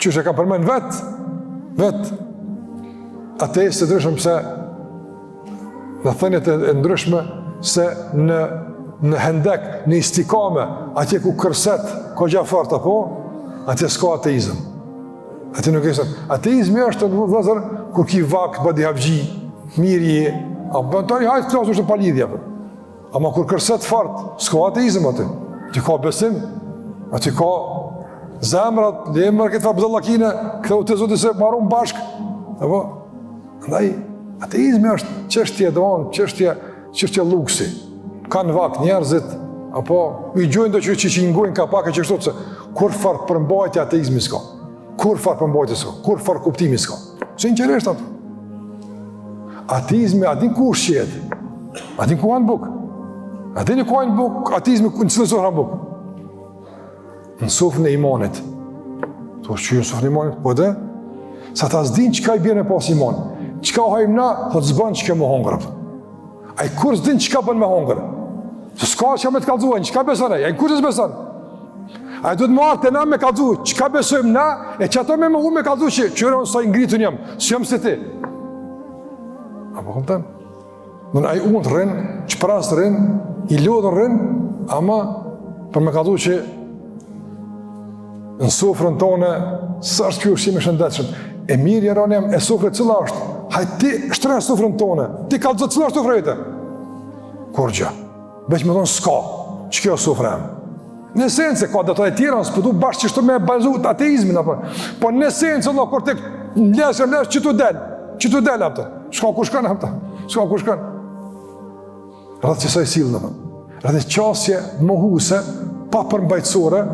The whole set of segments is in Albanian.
Qysh e kanë përmend vetë, vetë ateistë të ndryshëm se në thëniet e ndryshme se në në hendek, në istikame, atje ku kërset, koxha fort, apo, atje s'ka ateizëm. Atje nuk ekziston. Ateizmi është vëllazër kur ki vakt badihavxhi, mirë je, a bën tani hajt flas është pa lidhje apo. Ama kur kërset fort, s'ka ateizëm aty. Aty ka besim, aty ka zemrat, lemër këtë farë budallakine, kthehu te Zoti se marum bashkë. Apo, andaj, ateizmi është çështje, domethënë, çështje, çështje luksi. Kanë vakt njerëzit, apo, i gjojnë do që që që i ngojnë ka pak e që kështu, se kurrfarë përmbajtje ateizmi s'ka. Kurrfarë përmbajtje s'ka, kurrfarë kuptimi s'ka. Sinqerisht ato. Ateizmi, a din ku ushqehet? A din ku hanë bukë? A din ku hanë bukë? Ateizmi në cilën sofrë hanë bukë? Në sofrën e imanit. Të është që në sofrën e imanit? Po dhe? Se ata s'din çka i bjen me pas iman. Çka hajmë na, thotë s'bën çka me hongër. Ai kurrë s'din çka bën me hongër. Se s'ka çka me të kallzu, ai çka beson ai, ai kurrë s'beson. Ai duhet me ardh te na me kallzu, çka besojmë na, e qato me mohu me kallzu që qyre unë sa i ngritun jam, s'jam si ti. A po kupton? Don ai unt rrin, çprast rrin, i lodhun rrin, ama për me kallzu që në sofrën tonë s'është ky ushqim i shëndetshëm. E mirë jarani jem, e sofra cila është? Hajt ti shtre sofrën tonë. Ti kallzo cila është sofra jote? Kurgjë. Veç me thonë s'ka. Qikjo sofra jem? Në esencë ka detaje tjera, s'po du bash qështu me bazu ateizmin apo. Po në esencë Allah kur të mblesh, mblesh qitu del. Qitu del apo. S'ka ku shkon apo. S'ka ku shkon. Rreth qësaj sillen, apo. Rreth qasje mohuse, papërmbajtësore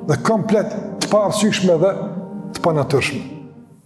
dhe komplet të paarsyeshme dhe të panatyrshme.